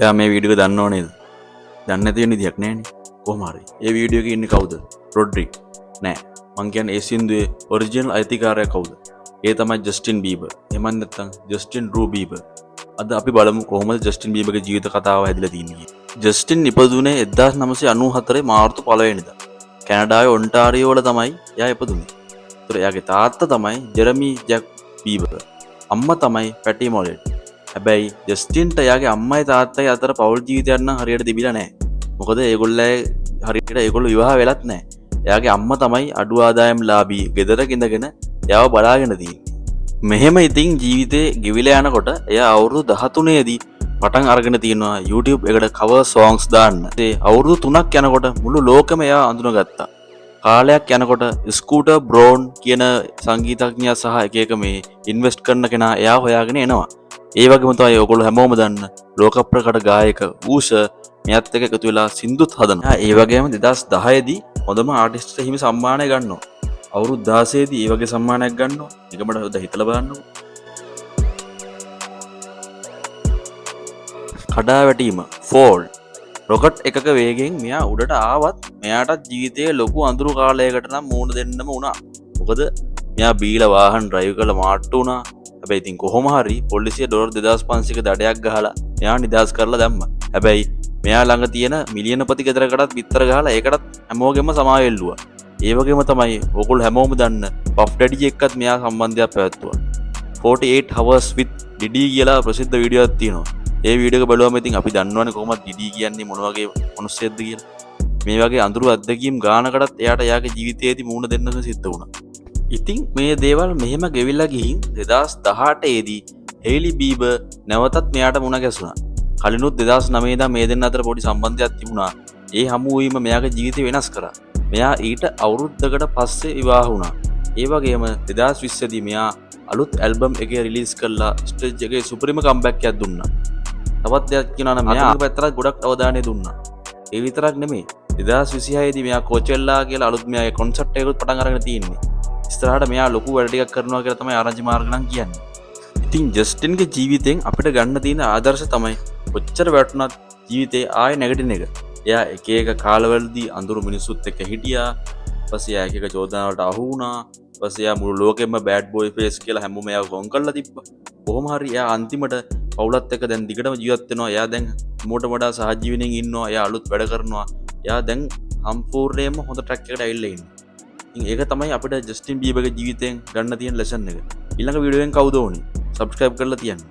එයා මේ වීඩියෝ එක දන්නව නේද? දන්නේ නැති වෙන විදියක් නෑනේ. කොහොම හරි. ඒ වීඩියෝ එකේ ඉන්නේ කවුද? රොඩ්රික්. නෑ. මං කියන්නේ ඒ සින්දුවේ ඔරිජිනල් අයිතිකාරයා කවුද? ඒ තමයි ජස්ටින් බීබර්. එහෙමත් නැත්නම් ජස්ටින් ඩ්‍රූ බීබර්. අද අපි බලමු කොහොමද ජස්ටින් බීබර්ගේ ජීවිත කතාව හැදිලා තියෙන්නේ කියලා. ජස්ටින් ඉපදුනේ 1994 මාර්තු 1 වෙනිදා. කැනඩාවේ ඔන්ටාරියෝ වල තමයි එයා ඉපදුනේ. ඒතර එයාගේ තාත්තා තමයි ජෙරමි ජැක් බීබර්. අම්මා තමයි පැටි මොලෙට්. හැබැයි ජස්ටින්ට එයාගේ අම්මයි තාත්තයි අතර පවුල් ජීවිතයක් නම් හරියට තිබිලා නැහැ. මොකද ඒගොල්ලෝ හරියට ඒගොල්ලෝ විවාහ වෙලත් නැහැ. එයාගේ අම්මා තමයි අඩු ආදායම් ලාභී ගෙදරක ඉඳගෙන එයාව බලාගෙන තියෙන්නේ. මෙහෙම ඉතින් ජීවිතේ ගෙවිලා යනකොට එයා අවුරුදු 13 දී පටන් අරගෙන තියෙනවා YouTube එකට කවර් සෝංග්ස් දාන්න. ඒ අවුරුදු 3ක් යනකොට මුළු ලෝකෙම එයා අඳුනගත්තා. කාලයක් යනකොට ස්කූටර් බ්‍රෝන් කියන සංගීතඥයා සහ එක එක මේ ඉන්වෙස්ට් කරන කෙනා එයා හොයාගෙන එනවා. ඒ වගේම තමයි ඔයගොල්ලෝ හැමෝම දන්න ලෝක ප්‍රකට ගායක ඌෂ මෙයත් එක්ක එකතු වෙලා සින්දුත් හදනවා. ඒ වගේම 2010 දී හොඳම ආටිස්ට් හිමි සම්මානය ගන්නවා. අවුරුදු 16 දී ඒ වගේ සම්මානයක් ගන්නවා. නිකමට හොඳ හිතලා බලන්නකෝ. කඩා වැටීම ෆෝල් රොකට් එකක වේගෙන් මෙයා උඩට ආවත් මෙයාටත් ජීවිතයේ ලොකු අඳුරු කාලයකට නම් මූණ දෙන්නම වුණා. මොකද මෙයා බීලා වාහන ඩ්‍රයිව් කරලා මාට්ටු වුණා. හැබැයි ඉතින් කොහොම හරි පොලිසිය ඩොලර් 2500ක දඩයක් ගහලා මෙයා නිදහස් කරලා දැම්මා. හැබැයි මෙයා ළඟ තියෙන මිලියනපති ගෙදරකටත් බිත්තර ගහලා ඒකටත් හැමෝගෙම සමාව එල්ලුවා. ඒ වගේම තමයි ඔයගොල්ලෝ හැමෝම දන්න පෆ් ඩැඩි එක්කත් මෙයා සම්බන්ධයක් පැවැත්තුවා. 48 hours with Diddy කියලා ප්‍රසිද්ධ වීඩියෝ එකක් තියෙනවා. ඒ වීඩියෝ එක බලුවම ඉතින් අපි දන්නවනේ කොහොමද ඩිඩි කියන්නේ මොන වගේ මිනිස්සෙක්ද කියලා. මේ වගේ අඳුරු අත්දැකීම් ගානකටත් එයාට එයාගේ ජීවිතයේදී මුහුණ දෙන්න සිද්ධ වුණා. ඉතින් මේ දේවල් මෙහෙම ගෙවිලා ගිහින් 2018 දී හේලි බීබර් නැවතත් මෙයාට මුණ ගැසුණා. කලිනුත් 2009 ඉඳන් මේ දෙන්න අතර පොඩි සම්බන්ධයක් තිබුණා. ඒ හමුවීම මෙයාගේ ජීවිතය වෙනස් කරා. මෙයා ඊට අවුරුද්දකට පස්සේ විවාහ වුණා. ඒ වගේම 2020 දී මෙයා අලුත් ඇල්බම් එකේ රිලීස් කරලා ස්ටේජ් එකේ සුපිරිම කම්බැක් එකක් දුන්නා. තවත් දෙයක් කියනවා නම් මෙයා ආධුනික පැත්තට ගොඩක් අවධානය දුන්නා. ඒ විතරක් නෙමෙයි, 2026 දී මෙයා කෝචෙල්ලා කියලා අලුත් මෙයාගේ කොන්සර්ට් එකකුත් පටන් අරගෙන තියෙන්නේ. ඉස්සරහට මෙයා ලොකු වැඩ ටිකක් කරනවා කියලා තමයි ආරංචි මාර්ග නම් කියන්නේ. ඉතින් ජස්ටින්ගේ ජීවිතෙන් අපිට ගන්න තියෙන ආදර්ශ තමයි කොච්චර වැටුණත් ජීවිතේ ආයෙ නැගිටින එක. එයා එක එක කාලවලදී අඳුරු මිනිස්සුත් එක්ක හිටියා. ඊපස්සේ එයා එක එක චෝදනාවලට අහු වුණා. ඊපස්සේ එයා මුළු ලෝකෙම බෑඩ් බෝයි ෆේස් කියලා හැමෝම එයාව ගොන් කරලා තිබ්බා. කොහොම හරි එයා අන්තිමට පවුලත් එක්ක දැන් දිගටම ජීවත් වෙනවා. එයා දැන් හැමෝටම වඩා සහජීවනයෙන් ඉන්නවා. එයා අලුත් වැඩ කරනවා. එයා දැන් සම්පූර්ණයෙන්ම හොඳ ට්‍රැක් එකට ඇවිල්ලා ඉන්නේ. ඉතින් ඒක තමයි අපිට ජස්ටින් බීබර්ගේ ජීවිතයෙන් ගන්න තියෙන ලෙසන් එක. ඊළඟ වීඩියෝ එකෙන් කවුද ඕනි? සබ්ස්ක්‍රයිබ් කරලා තියන්න.